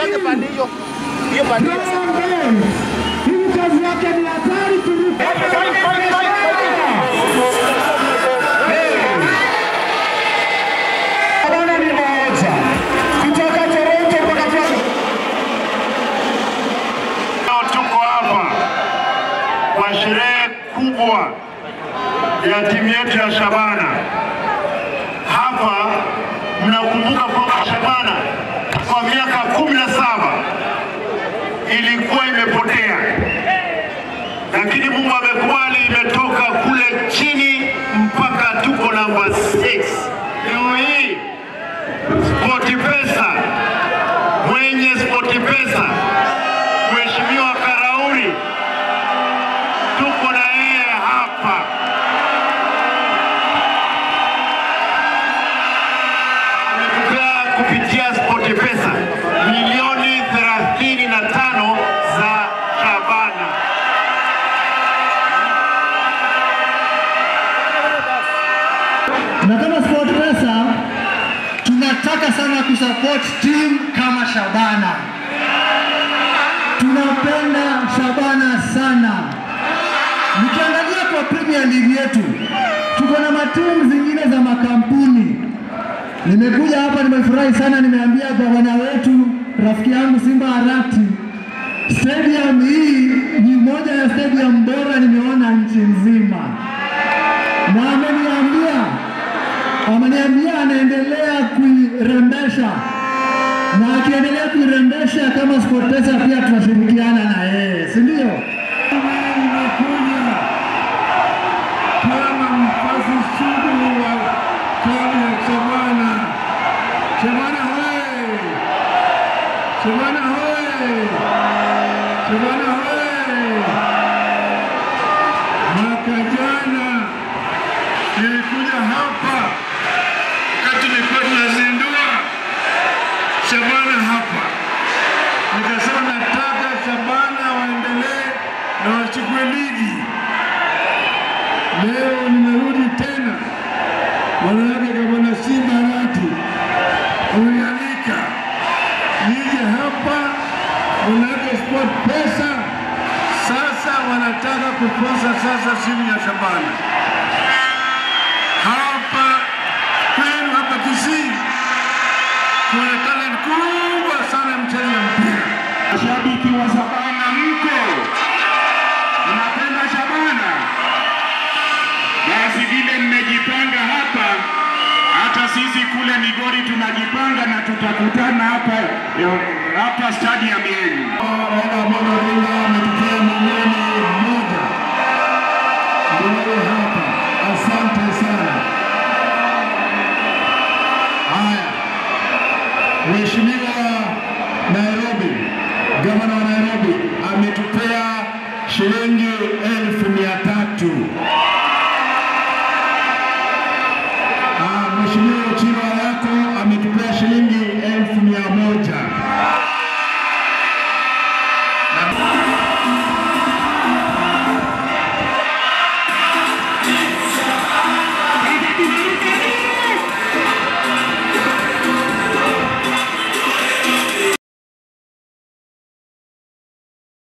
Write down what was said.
Usianze pande hiyo. Hiyo pande hiyo. Hii kazi yake ni hatari kuruka. Bwana ni mmoja. Kutoka Toronto mpaka Florida. Tuko hapa kwa sherehe kubwa ya timu yetu ya Shabana. Hapa mnakumbuka kwamba Shabana kwa miaka 17 ilikuwa imepotea, lakini Mungu amekubali, imetoka kule chini mpaka tuko namba 6. Leo hii SportPesa, mwenye SportPesa Mheshimiwa Karauri, tuko na yeye hapa. Ametupea kupitia SportPesa milioni 35 za Shabana. Na kama SportPesa tunataka sana kusupport team kama Shabana. Tunapenda Shabana sana. Nikiangalia kwa Premier League yetu, tuko na matimu zingine za makampuni. Nimekuja hapa nimefurahi sana, nimeambia gavana wetu rafiki yangu Simba Arati, stadium hii ni moja ya stadium bora nimeona nchi nzima. Na ameniambia anaendelea kuirembesha, na akiendelea kuirembesha kama SportPesa pia tutashirikiana na yeye, si ndio? Nimekuja kama mfasi sugu wa klabu ya Shabana. Shabana hoye! Shabana hoye! Shabana hoye! Mwaka jana nilikuja hapa wakati nilikuwa tunazindua Shabana hapa, nikasema nataka Shabana waendelee na wachukue ligi. Leo nimerudi tena, wanawake kama Simba Arati wamenialika nije hapa, wanawake SportPesa sasa wanataka kuposa sasa simu ya Shabana hapa kwenu hapa Kisii. Kuna talent kubwa sana mchezo wa mpira. Mashabiki wa Shabana mko? Mnapenda Shabana? Basi vile mmejipanga hapa, hata sisi kule Migori tunajipanga na tutakutana hapa hapa stadium yenu. Raila Amolo Odinga ametupea milioni 1. Ndio hapa. Asante sana. Haya. Mheshimiwa